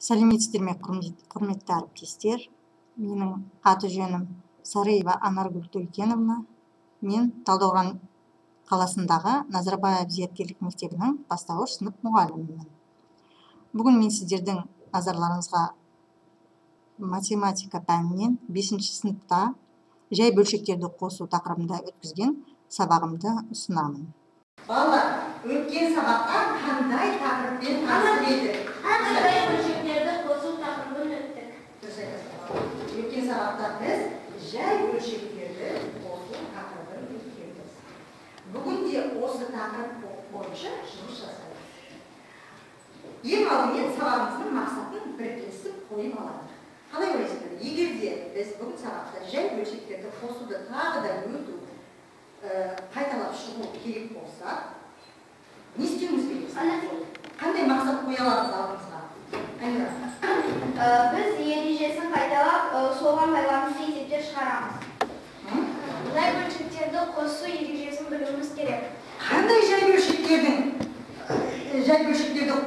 Сәлеметсіздер ме, құрметті әріптестер? Менің аты-жөнім Сарыева Анаргүл Төлкеновна. Мен Талдықорған қаласындағы Назарбаев зияткерлік мектебінің бастауыш сынып мұғалімімін. Бүгін мен сіздердің назарларыңызға математика пәнінен 5-ші сыныпта жай бөлшектерді қосу тақырыбында өткізген сабағымды ұсынамын. Балалар, өткен сабақта қандай тақырыппен танысып едік? Жай бөлшектерді қосу тақырыбын өттік. Дұрыс айтасыз. Өткен сабақта біз жай бөлшектерді қосу тақырыбын өткенбіз. Бүгін де осы тақырып бойынша жұмыс жасаймыз. Ең алдымен сабағымыздың мақсатын бірлесіп қойып алайық. Қалай ойлайсыздар? Егер де біз бүгін сабақта жай бөлшектерді қосуды тағы да өту, қайталап шығу керек болса, не істеуіміз керек? Қандай мақсат қоя аламыз алдымызға? Айнұра. Біз ережесін қайталап, соған байланысты есептер шығарамыз. Жай бөлшектерді қосу ережесін білуіміз керек. Қандай жай бөлшектерді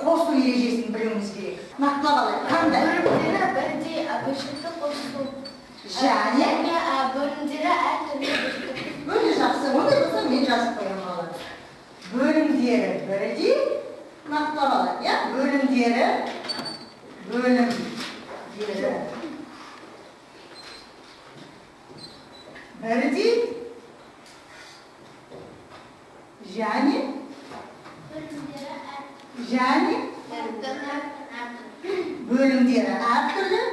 қосу ережесін білуіміз керек? Нақтылап алайық. Қандай? Бөлімдері бірдей бөлшекті қосу. Және бөлімдері әртүрлі бөлшекті. Өте жақсы. Ондай болса мен жазып қоямын балалар. Бөлімдері бірдей, нақтылап алайық, иә? Бөлімдері бірдей және бөлімдері әртүрлі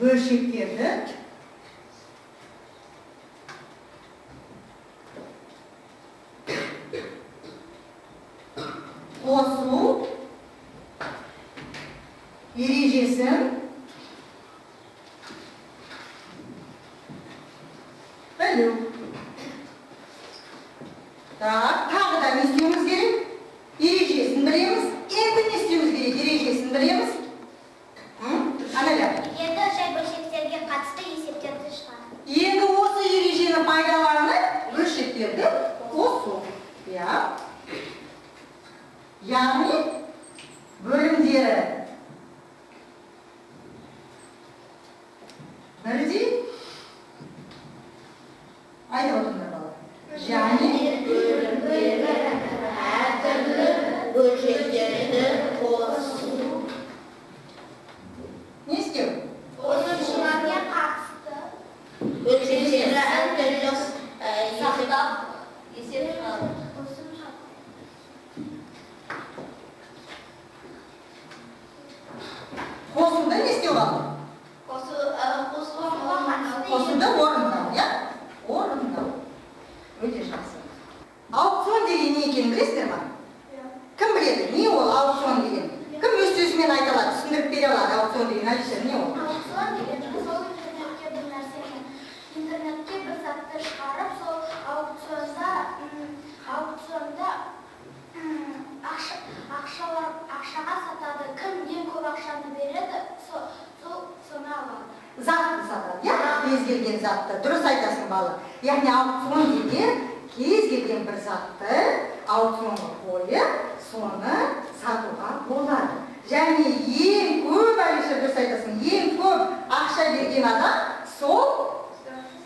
бөлшектерді қосу ережесін білу. Так, тағы да не істеуіміз керек? Ережесін білеміз. Енді не істеуіміз керек? Ережесін білеміз. Аналя. Енді жай бөлшектерге қатысты есептерді шығару. Енді осы ережені пайдаланып, бөлшектерді қосу. Иә. Яғни бөлімдері бірдей. Айтып отырыңдар, балалар. Және бөлімдері әртүрлі бөлшектерді қосу. Не істеу? Қосушыларға қатысты бөлшектері әртүрлі сақтап есеп шығару. Қосуды не істеу қалды? Қосуды орындау, иә? Орындау. Өте жақсы. Аукцион деген не екенін білесіздер ма? Кім біледі? Не ол аукцион деген? Кім өз сөзімен айта алады, түсіндіріп бере алады аукцион деген? Әлішер, не ол? Аукцион деген сол интернетке бір нәрсені, интернетке бір затты шығарып, сол аукционда ақшаға сатады. Кім ең көп ақшаны береді, соны алады. Затты сатады, иә? Кез келген затты. Дұрыс айтасың, бала. Яғни аукцион деген кез келген бір затты аукционға қойып, соны сатуға болады. Және ең көп, Әлішер, дұрыс айтасың, ең көп ақша берген адам сол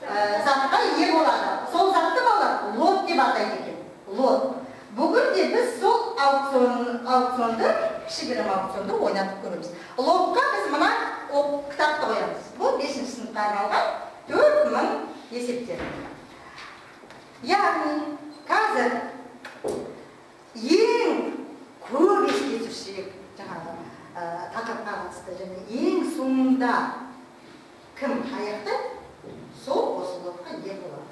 затқа ие болады. Сол затты балалар лот деп атайды екен. Лот. Бүгін де біз сол аукционды, кішігірім аукционды ойнатып көреміз. Лотқа біз мына кітапты қоямыз. Бұл 5-ші сыныпқа арналған 4000 есептер. Яғни қазір ең көп еске түсірсек жаңағы тақырыпқа қатысты және ең соңында кім аяқты, сол осы лотқа ие болады.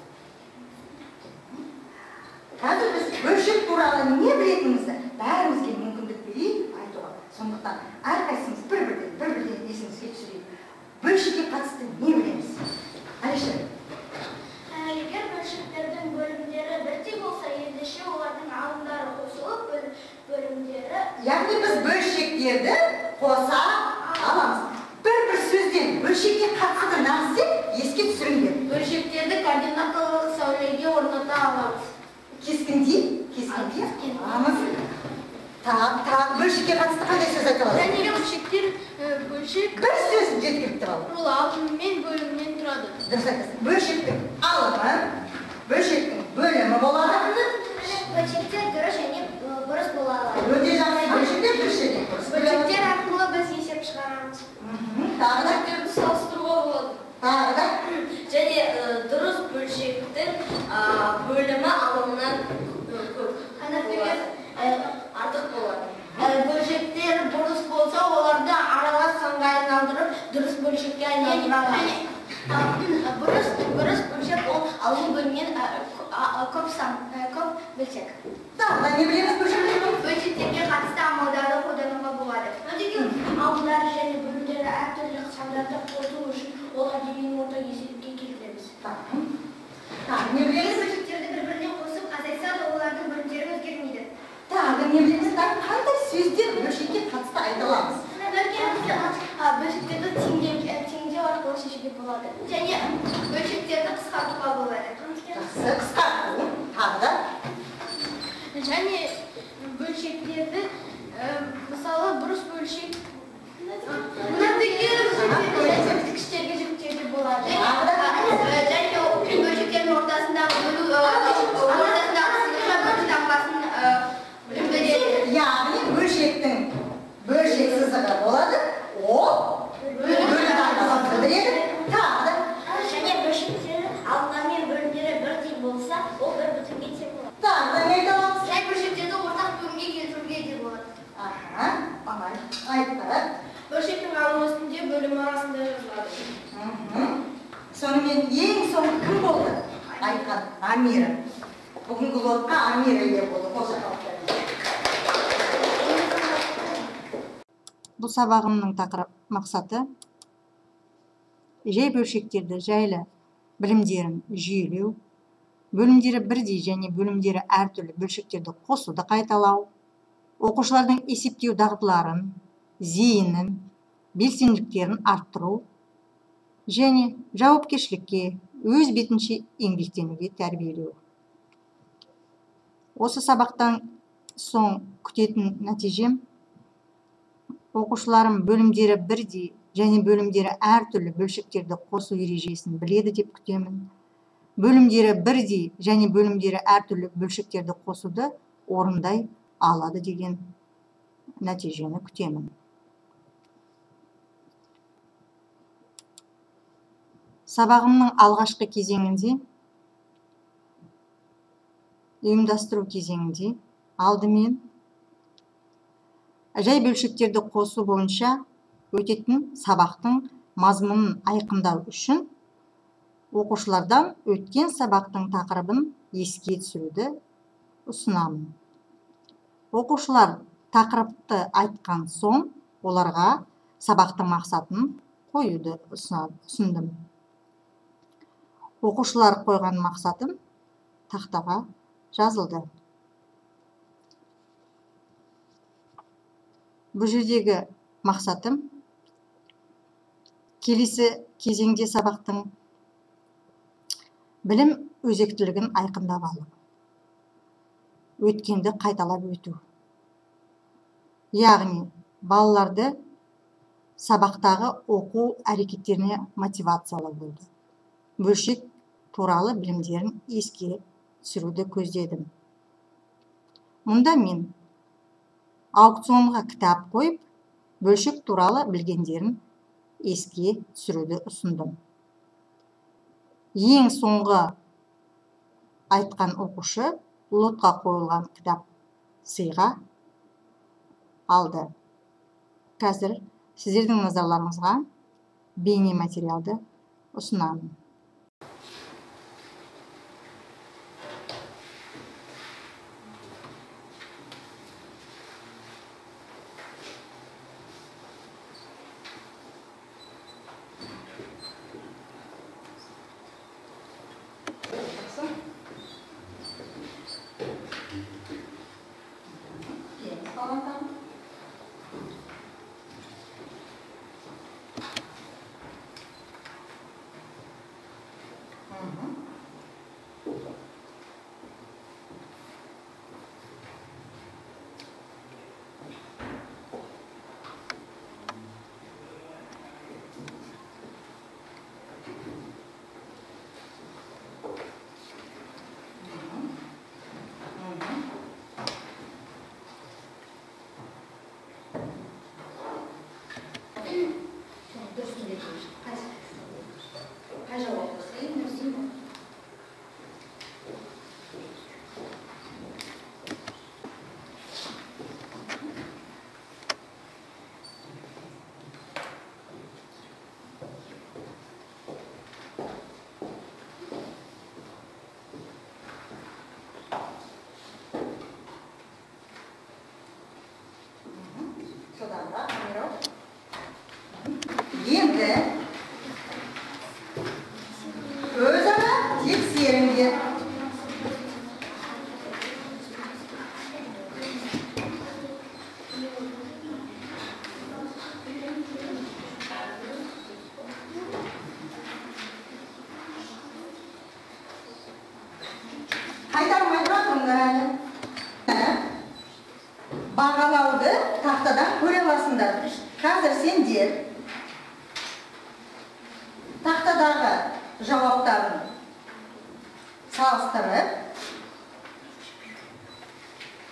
Қазір біз бөлшек туралы не білетінімізді бәрімізге мүмкіндік берейік айтуға. Сондықтан әрқайсымыз бір-бірден есімізге түсірейік. Бөлшекке қатысты не білеміз? Әлішер. Егер бөлшектердің бөлімдері бірдей болса, ендеше олардың алымдары қосылып, бөлімдері... Яғни біз бөлшектерді қоса аламыз. Бір-бір сөзден Кескенде, кескенде аламыз. Тағы бөлшекке қатысты қандай сөз айта аласың? Және бөлшектер бөлшек бір сөз жеткілікті бала. Ол алымы мен бөлімінен тұрады. Дұрыс айтасың. Бөлшектің алымы, бөлшектің бөлімі болады. Бөлшектер дұрыс және бұрыс бола алады. Өте жақсы. Бөлшектер дұрыс және бұрыс. Бөлшектер арқылы біз есеп шығарамыз. Тағы да бөлшектерді салыстыруға болады. Тағы да және дұрыс бөлшектің бөлімі алымынан көп. Артық болады. Бөлшектер бұрыс болса, оларды аралас санға айналдырып, дұрыс бөлшекке айналдыра аламыз. Бұрыс бөлшек ол алым бөлімнен көп сан, көп бөлшек. Тағы да не білеміз бөлшектерді? Бөлшектерге қатысты амалдарды қолдануға болады. Алымдары және бөлімдері әртүрлі сандарды қосу үшін оларды ең орта есепке келтіреміз. Тағы не білеміз? Бөлшектерді бір-біріне қосып азайтса да олардың бөлімдері өзгермейді. Тағы не білеміз? Тағы қандай сөздер бөлшекке қатысты айта аламыз? Бөлшектерді теңдеу арқылы шешуге болады. Және бөлшектерді қысқартуға болады. Жақсы, қысқарту. Тағы да? Және бөлшектерді, мысалы, бұрыс бөлшек көрсеткіштерге жіктеуге болады. Және бөлшектердің ортасындағы бөлу, ортасындағы сызықша бөлу таңбасын білдіреді. Яғни бөлшектің бөлшек сызығы болады, ол бөлу таңбасын білдіреді. Тағы да? Және бөлшектердің алымдары мен бөлімдері бірдей болса, ол бір бүтінге тең болады. Тағы да не айта аламыз? Және бөлшектерді ортақ бөлімге келтіруге де болады. Аха, оңай айтты. Бөлшектің алымы үстінде бөлімі арасында жазылады. Сонымен ең соңғы кім болды? Айтқан Амира. Бүгінгі лотқа Амира ие болды. Қол шапалақтаймыз. Бұл сабағымның тақырып мақсаты жай бөлшектерді жайлы білімдерін жүйелеу, бөлімдері бірдей және бөлімдері әртүрлі бөлшектерді қосуды қайталау, оқушылардың есептеу дағдыларын, зейінін, белсенділіктерін арттыру және жауапкершілікке, өз бетінше еңбектенуге тәрбиелеу. Осы сабақтан соң күтетін нәтижем оқушыларым бөлімдері бірдей және бөлімдері әртүрлі бөлшектерді қосу ережесін біледі деп күтемін. Бөлімдері бірдей және бөлімдері әртүрлі бөлшектерді қосуды орындай алады деген нәтижені күтемін. Сабағымның алғашқы кезеңінде, ұйымдастыру кезеңінде алдымен жай бөлшектерді қосу бойынша өтетін сабақтың мазмұнын айқындау үшін оқушылардан өткен сабақтың тақырыбын еске түсіруді ұсынамын. Оқушылар тақырыпты айтқан соң оларға сабақтың мақсатын қоюды ұсындым. Оқушылар қойған мақсатым тақтаға жазылды. Бұл жердегі мақсатым келесі кезеңде сабақтың білім өзектілігін айқындап алу, өткенді қайталап өту. Яғни балаларды сабақтағы оқу әрекеттеріне мотивациялау болды. Бөлшек туралы білімдерін еске түсіруді көздедім. Мұнда мен аукционға кітап қойып, бөлшек туралы білгендерін еске түсіруді ұсындым. Ең соңғы айтқан оқушы лотқа қойылған кітап сыйға алды. Қазір сіздердің назарларыңызға бейне материалды ұсынамын. Тексеріңдер. Қайтармай тұра тұрыңдар әлі. Бағалауды тақтадан көре аласыңдар. Қазір сендер тақтадағы жауаптарын салыстырып,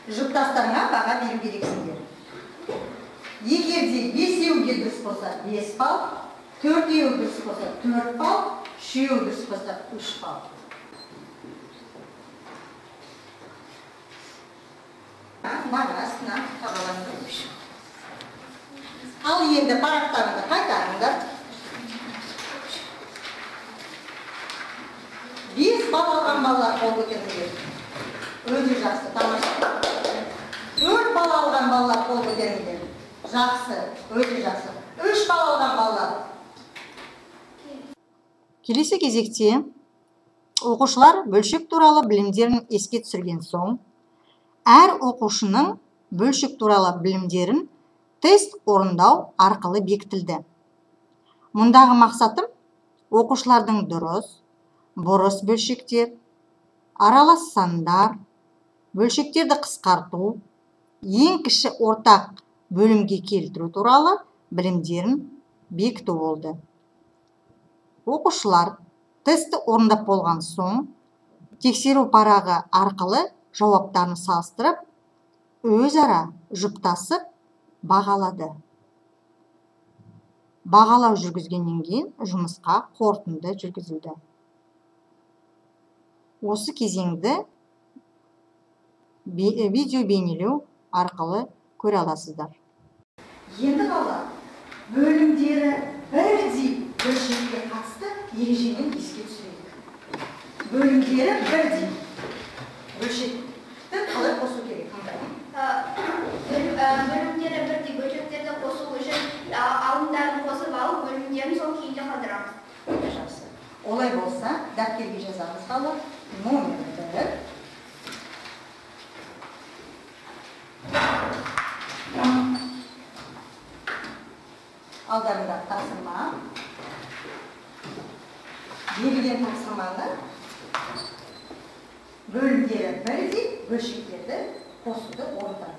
жұптастарыңа баға беру керексіңдер. Егер де 5-еуге дұрыс болса 5 балл, 4-еуі дұрыс болса 4 балл, 3-еуі дұрыс болса 3 балл. Баға астына бағалаңдар. Ал енді парақтарыңды қайтарыңдар. 5 балл алған балалар қол көтеріңдер. Өте жақсы, тамаша. 4 балл алған балалар қол көтеріңдер. Жақсы, өте жақсы. 3 балл алған балалар. Келесі кезекте оқушылар бөлшек туралы білімдерін еске түсірген соң, әр оқушының бөлшек туралы білімдерін тест орындау арқылы бекітілді. Мұндағы мақсатым оқушылардың дұрыс, бұрыс бөлшектер, аралас сандар, бөлшектерді қысқарту, ең кіші ортақ бөлімге келтіру туралы білімдерін бекіту болды. Оқушылар тестті орындап болған соң, тексеру парағы арқылы жауаптарын салыстырып, өзара жұптасып бағалады. Бағалау жүргізгеннен кейін жұмысқа қорытынды жүргізілді. Осы кезеңді видео бейнелеу арқылы көре аласыздар. Енді балалар, бөлімдері бірдей бөлшекке қатысты ережемен еске түсірейік. Бөлімдері бірдей бөлшекті қалай қосу керек? Бөлімдері бірдей бөлшектерді қосу үшін алымдарын қосып алып, бөлімдерін сол күйінде қалдырамыз. Өте жақсы. Олай болса, дәптерге жазамыз балалар. Номер 1. Алдарында тапсырма. Берілген тапсырманы бөлімдері бірдей бөлшектерді қосуды орында.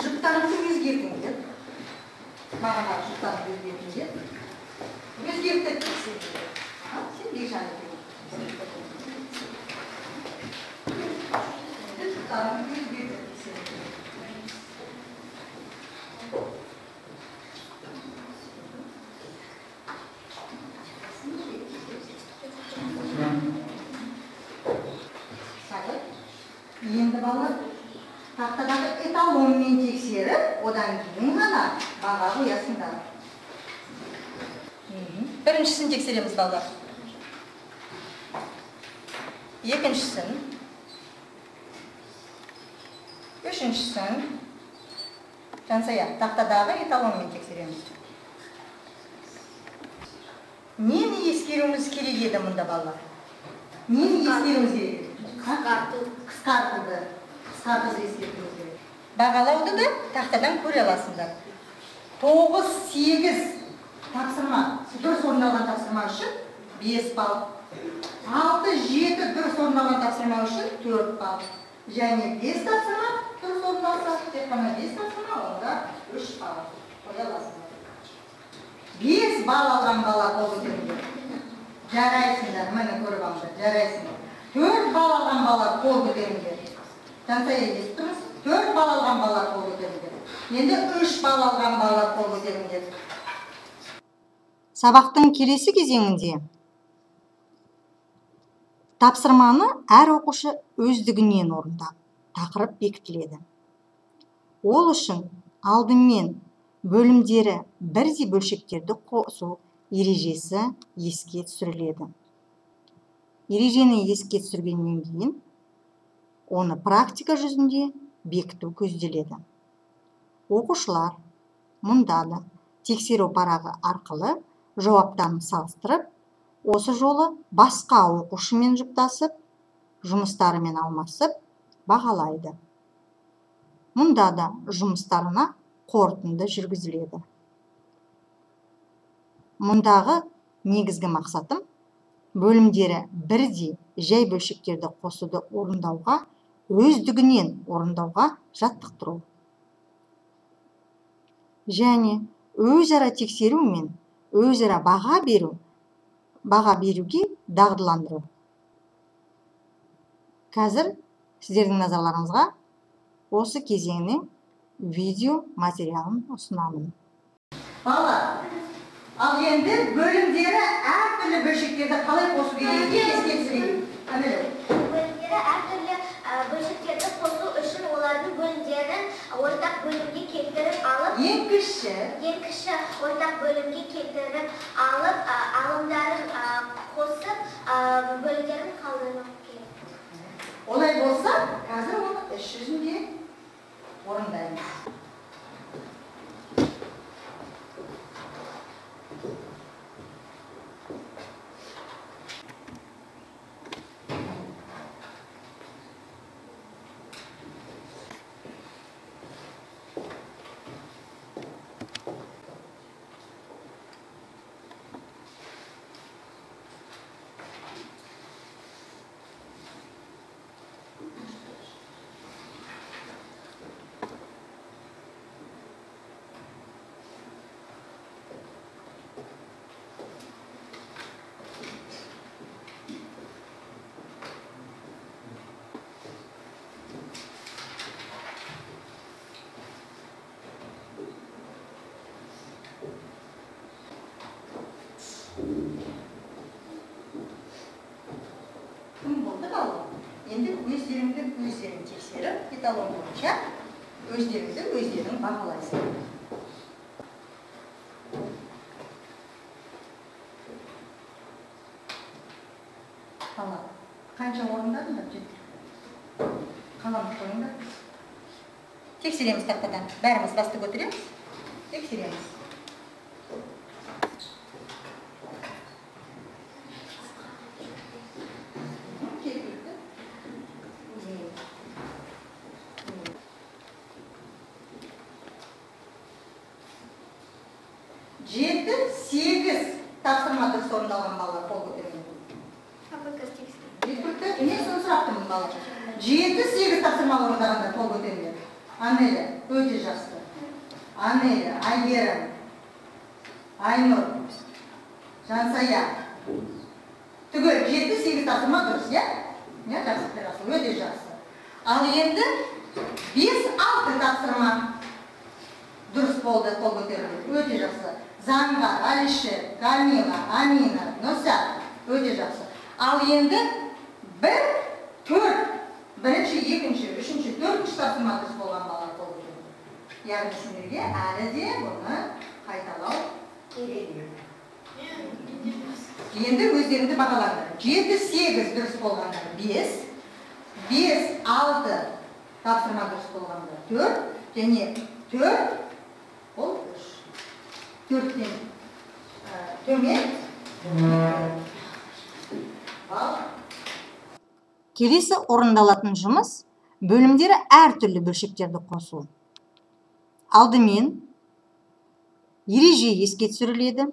Жұптарыңды өзгертіңдер. Бағана жұптарыңды өзгертіңдер. Өзгертіп тексеріңдер. Сен Бекжан екен. Жұптарыңды өзгертіп тексеріңдер. Енді балалар, тақтадағы эталонмен тексеріп, одан кейін ғана баға қоясыңдар. Біріншісін тексереміз балалар. Екіншісін, үшіншісін. Жансая, тақтадағы эталонмен тексереміз. Нені ескеруіміз керек еді мұнда, балалар? Нені ескеруіміз керек еді? Қысқарту. Қысқартуды. Қысқартуды ескеруіміз керек. Бағалауды да тақтадан көре аласыңдар. 9, 8 тапсырма, дұрыс орындалған тапсырма үшін 5 балл. 6, 7 дұрыс орындалған тапсырма үшін 4 балл. Және 5 тапсырма дұрыс орындалса, тек қана 5 тапсырма, онда 3 балл қоя аласыңдар. 5 балл алған бала қол көтеріңдер. Жарайсыңдар, міне көріп алыңдар, жарайсыңдар. 4 балл алған бала қол көтеріңдер. Жансая, естіп тұрмыз? 4 балл алған бала қол көтеріңдер. Енді 3 балл алған бала қол көтеріңдер. Сабақтың келесі кезеңінде тапсырманы әр оқушы өздігінен орындап, тақырып бекітіледі. Ол үшін алдымен бөлімдері бірдей бөлшектерді қосу ережесі еске түсіріледі. Ережені еске түсіргеннен кейін оны практика жүзінде бекіту көзделеді. Оқушылар мұнда да тексеру парағы арқылы жауаптарын салыстырып, осы жолы басқа оқушымен жұптасып, жұмыстарымен алмасып, бағалайды. Мұнда да жұмыстарына қорытынды жүргізіледі. Мұндағы негізгі мақсатым бөлімдері бірдей жай бөлшектерді қосуды орындауға, өздігінен орындауға жаттықтыру. Және өзара тексеру мен өзара баға беруге дағдыландыру. Қазір сіздердің назарларыңызға осы кезеңнің видео материалын ұсынамын. Балалар, ал енді бөлімдері әртүрлі бөлшектерді қалай қосу керектігін еске түсірейік. Әмелі. Бөлімдері әртүрлі бөлшектерді қосу үшін олардың бөлімдерін ортақ бөлімге келтіріп алып, ең кіші ортақ бөлімге келтіріп алып, алымдарын қосып, бөлімдерін қалдыру керек. Олай болса, қазір оны іс жүзінде орындаймыз. Енді өздеріңді өздерің тексеріп, эталон бойынша өздеріңді өздерің бағалайсыңдар. Бала, қанша орындадыңдар? Жеткілікті. Қаламды қойыңдар. Тексереміз тақтадан. Бәріміз басты көтереміз. Тексереміз. Жеті, 8 тапсырма дұрыс орындалған балалар қол көтеріңдер. Жеткілікті. Мен соны сұрап тұрмын, балалар. 7, 8 тапсырма орындағандар қол көтеріңдер. Анеля, өте жақсы. Анеля, Айгерім, Айнұр, Жансая. Түгел 7, 8 тапсырма дұрыс, иә? Иә, жақсы, жақсы, өте жақсы. Ал енді 5, 6 тапсырма дұрыс болды, қол көтеріңдер. Өте жақсы. Заңғар, Алишер, Камила, Амина, Нұрсәт, өте жақсы. Ал енді 1, 4, бірінші, екінші, үшінші, төртінші тапсырма дұрыс болған балалар қол көтеріңдер. Яғни сендерге әлі де бұны қайталау керек. Енді өздеріңді бағалаңдар. 7, 8 дұрыс болғандар 5, 5, 6 тапсырма дұрыс болғандар 4, және 4 ол 3. 4-тен төмен Балл. Келесі орындалатын жұмыс бөлімдері әртүрлі бөлшектерді қосу. Алдымен ереже еске түсіріледі,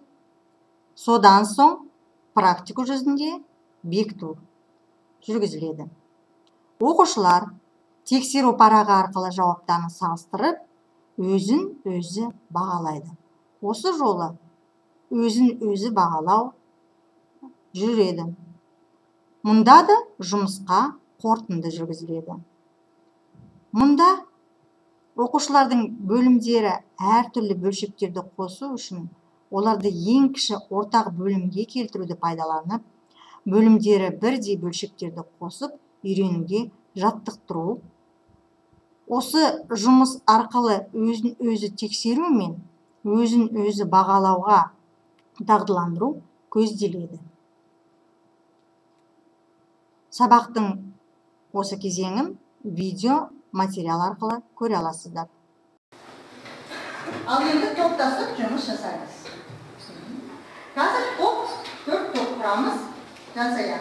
содан соң практика жүзінде бекіту жүргізіледі. Оқушылар тексеру парағы арқылы жауаптарын салыстырып, өзін өзі бағалайды. Осы жолы өзін өзі бағалау жүреді. Мұнда да жұмысқа қорытынды жүргізіледі. Мұнда оқушылардың бөлімдері әртүрлі бөлшектерді қосу үшін оларды ең кіші ортақ бөлімге келтіруді пайдаланып, бөлімдері бірдей бөлшектерді қосып үйренуге жаттықтыру. Осы жұмыс арқылы өзін өзі тексеру мен өзін өзі бағалауға дағдыландыру көзделеді. Сабақтың осы кезеңін видео материал арқылы көре аласыздар. Ал енді топтасып жұмыс жасаймыз. Қазір топ, 4 топ құрамыз. Жансая,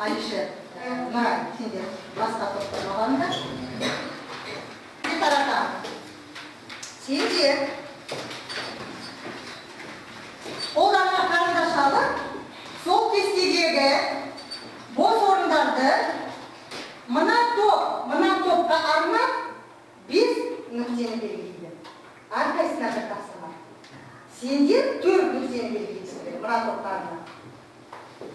Алишер, Нұрай, сендер басқа топта болғандар. Мен таратамын. Сендер қолдарына қарындаш алып, сол кестедегі бос орындарды мына топ, мына топқа арнап 5 нүктені белгілейді. Әрқайсысына бір тапсырма. Сендер 4 нүктені белгілейсіңдер, мына топқа арнап.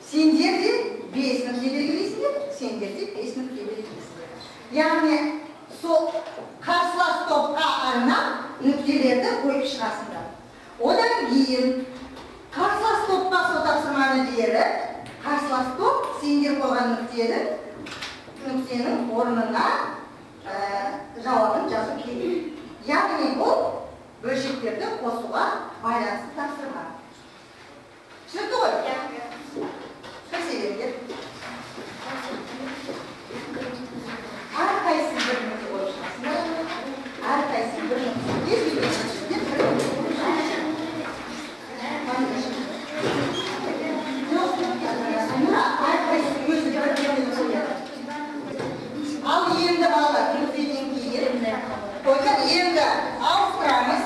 Сендер де 5 нүкте белгілейсіңдер, сендер де 5 нүкте белгілейсіңдер. Яғни сол қарсылас топқа арнап нүктелерді қойып шығасыңдар. Одан кейін қарсылас топқа сол тапсырманы беріп, қарсылас топ сендер қойған нүктенің орнына жауабын жазу керек. Яғни бұл бөлшектерді қосуға байланысты тапсырма. Түсінікті ғой? Кірісе. Әрқайсысы бір нүкте қойып шығасыңдар. Әрқайсысы бір нүкте. Кез келген бөлшектен бір нүкте қойып шығасыңдар. Әрқайсысы өзі бір нүктені қояды. Ал енді балалар нүктеден кейін қойған, енді ауыстырамыз.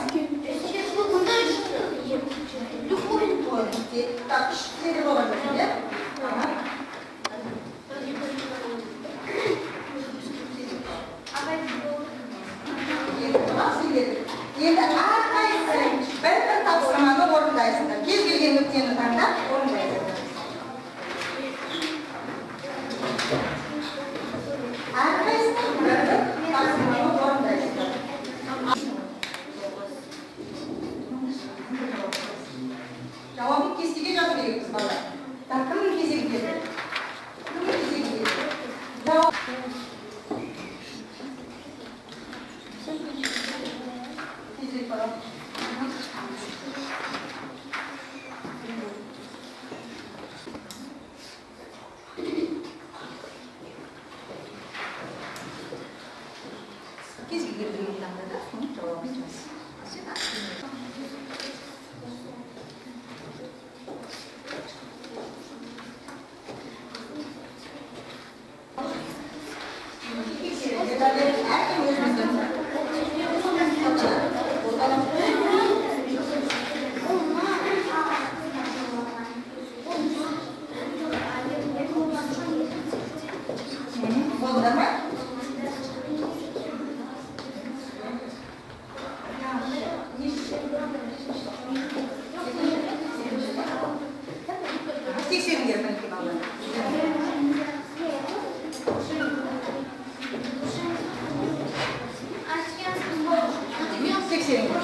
Так, үш нүкте болған жоқ, иә? Енді әрқайсысы бір-бір тапсырманы орындайсыңдар. Кез келген нүктені таңдап орындайсыңдар. Әрқайсысы бір-бір тапсырманы орындайсыңдар. Жауабын кестеге жазу керекпіз, балалар. Так, кімнің кезегі келді? Кімнің кезегі келді? Жауап. Тезірек балам. Кез келген біреуін таңда да, соның жауабын жаз. Сен әркім өзіміздің. Болды ма? Тексеріңдер мінекей, балалар. Тексеріңдер.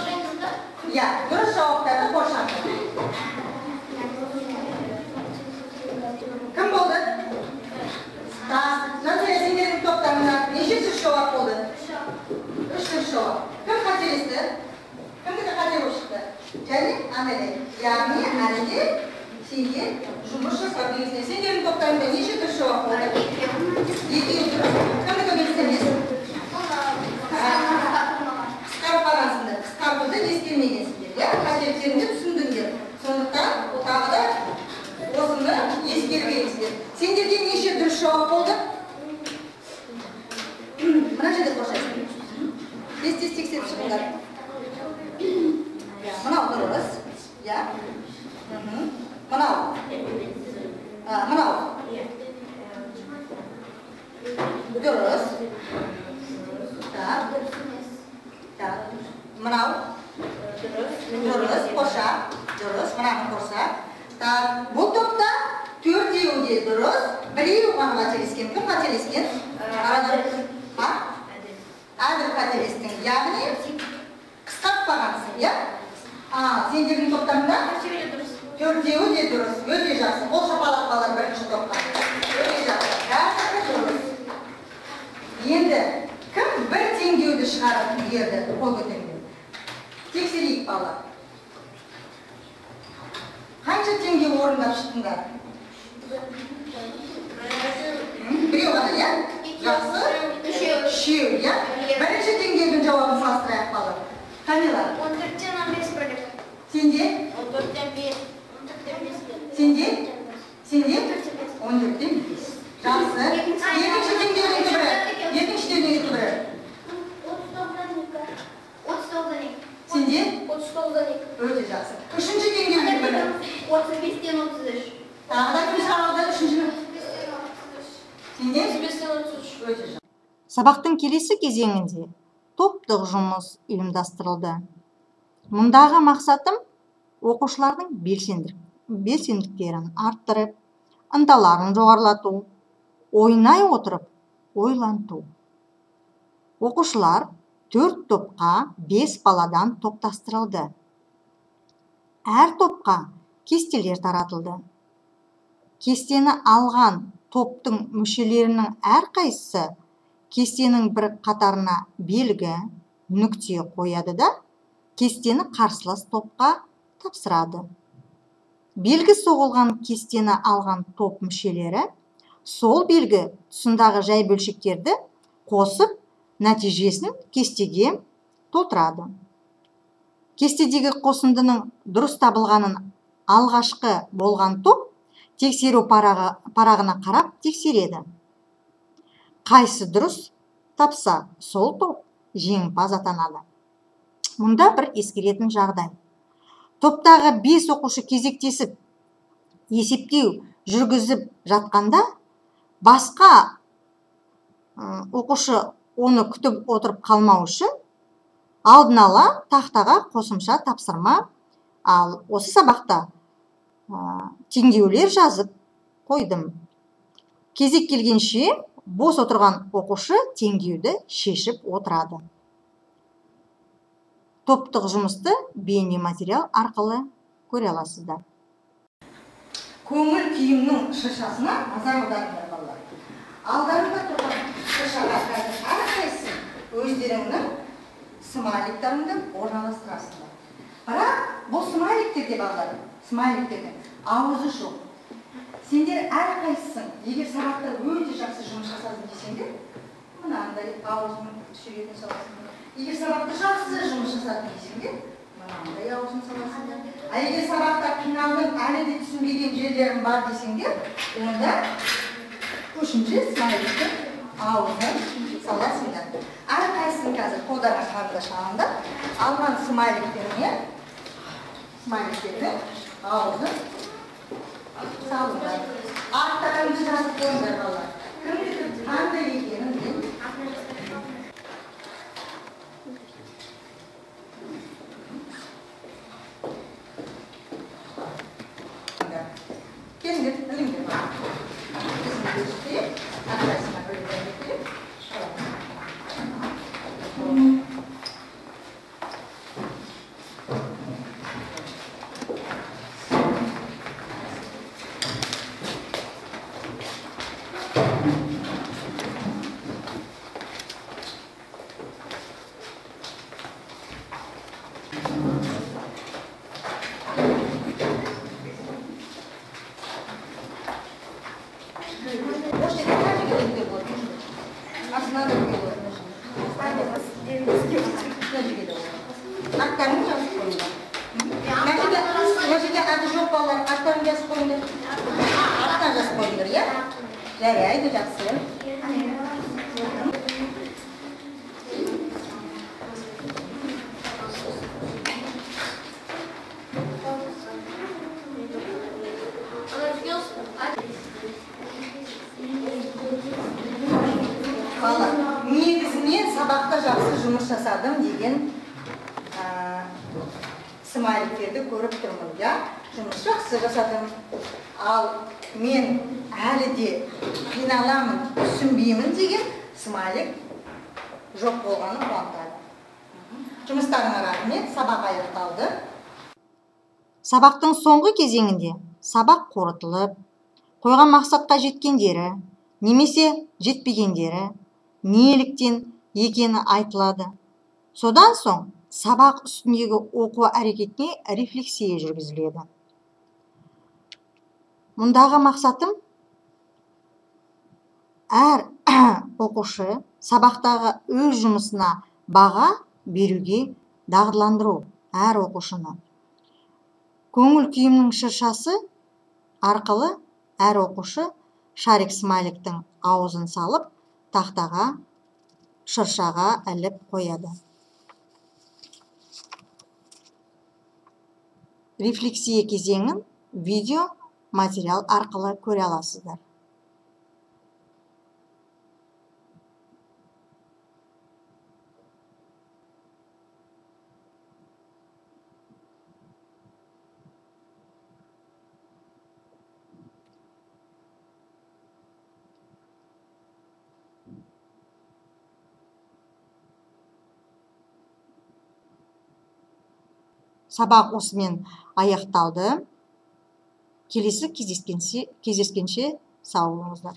Иә, дұрыс жауаптарды қоршаңдар. Кім болды? Жансая, сендердің топтарыңда неше дұрыс жауап болды? 3 дұрыс жауап. Кім қателесті? Кімдікі қате болып шықты? Және Анеле. Яғни әлі де сендер жұмыс жасап келесіңдер. Сендердің топтарыңда неше дұрыс жауап болды? 2 дұрыс. Кімдікі дұрыс емес? Қысқарып қалғансыңдар. Қысқартуды ескермегенсіңдер. Иә, қателіктеріңді түсіндіңдер. Сондықтан тағы да Иә. Мынау. Мынау. Дұрыс. Так. Так. Мынау. Дұрыс, қоша. Дұрыс, мынаны қоса. Так, бұл топта төртеуі де дұрыс, біреуі ғана қателескен. Кім қателескен? Әділ қателестің, яғни қысқартпағансың, иә? Сендердің топтарыңда? Төртеуі де дұрыс, өте жақсы. Қол шапалақ балалар бірінші топқа. Өте жақсы, бәрі дұрыс. Енді кім бір теңдеуді шығарып үлгерді, қол көтеріңдер. Тексерейік, балалар. Қанша теңдеу орындап шықтыңдар? Біреу ғана, иә? Жақсы. Үшеу, иә? Бірінші теңдеудің жауабын салыстырайық, балалар. Камила. 14-тен 15 бөлік. Сенде? 14-тен 5. Сенде? Сенде? 14-тен 5. Жақсы. Екінші теңдеудің түбірі. Екінші теңдеудің түбірі. 39-дан 2. 39-дан 2. Сенде? 39-дан 2. Өте жақсы. Үшінші теңдеудің түбірі. 35-тен 33. Тағы да кім шығарады үшіншіні? Сенде? 35-тен 33. Өте жақсы. Сабақтың келесі кезеңінде топтық жұмыс ұйымдастырылды. Мұндағы мақсатым оқушылардың белсенділіктерін арттырып, ынталарын жоғарылату, ойнай отырып ойланту. Оқушылар 4 топқа 5 баладан топтастырылды. Әр топқа кестелер таратылды. Кестені алған топтың мүшелерінің әрқайсысы кестенің бір қатарына белгі, нүкте қояды да, кестені қарсылас топқа тапсырады. Белгі соғылған кестені алған топ мүшелері сол белгі тұсындағы жай бөлшектерді қосып, нәтижесін кестеге толтырады. Кестедегі қосындының дұрыс табылғанын алғашқы болған топ тексеру парағына қарап тексереді. Қайсы дұрыс тапса, сол топ жеңімпаз атанады. Мұнда бір ескеретін жағдай. Топтағы 5 оқушы кезектесіп есептеу жүргізіп жатқанда, басқа оқушы оны күтіп отырып қалмау үшін алдын ала тақтаға қосымша тапсырма, ал осы сабақта теңдеулер жазып қойдым. Кезек келгенше бос отырған оқушы теңдеуді шешіп отырады. Топтық жұмысты бейнематериал арқылы көре аласыздар. Көңіл күйімнің шыршасына назар аударыңдар, балалар. Алдарында тұрған шыршаға қазір әрқайсысы өздеріңнің смайликтарыңды орналастырасыңдар. Бірақ бұл смайликтерде, балалар, смайликтердің аузы жоқ. Сендер әрқайсысың, егер сабақта өте жақсы жұмыс жасадым десеңдер, мынандай аузының суретін саласыңдар. Егер сабақта жақсы жұмыс жасадым десеңдер, мынандай аузын саласыңдар. А егер сабақта қиналдым, әлі де түсінбеген жерлерім бар десеңдер, онда үшінші смайликтің аузын саласыңдар. Әрқайсысын қазір қолдарыңа қарындаш алыңдар. Алған смайликтеріңе, смайликтердің аузын салыңдар. Аттарыңды жазып қойыңдар, балалар. Кімдікі қандай екенін мен. Келіңдер, іліңдер. Әрқайсысына бөлек-бөлек. Аттарың жазып қойыңдар. Мына жерде аты жоқ балалар, аттарын жазып қойыңдар. Аттан жазып қойыңдар, иә? Жарайды, жақсы. Тағы жақсы жұмыс жасадым деген смайликтерді көріп тұрмын, иә? Жұмыс жақсы жасадым. Ал мен әлі де қиналамын, түсінбеймін деген смайлик жоқ болғаны қуантады. Жұмыстарыңа рахмет, сабақ аяқталды. Сабақтың соңғы кезеңінде сабақ қорытылып, қойған мақсатқа жеткендері немесе жетпегендері неліктен екені айтылады. Содан соң сабақ үстіндегі оқу әрекетіне рефлексия жүргізіледі. Мұндағы мақсатым әр оқушы сабақтағы өз жұмысына баға беруге дағдыландыру әр оқушыны. Көңіл күйімнің шыршасы арқылы әр оқушы шарик смайликтің аузын салып, тақтаға, шыршаға іліп қояды. Рефлексия кезеңін видео материал арқылы көре аласыздар. Сабақ осымен аяқталды. Келесі кездескенше сау болыңыздар.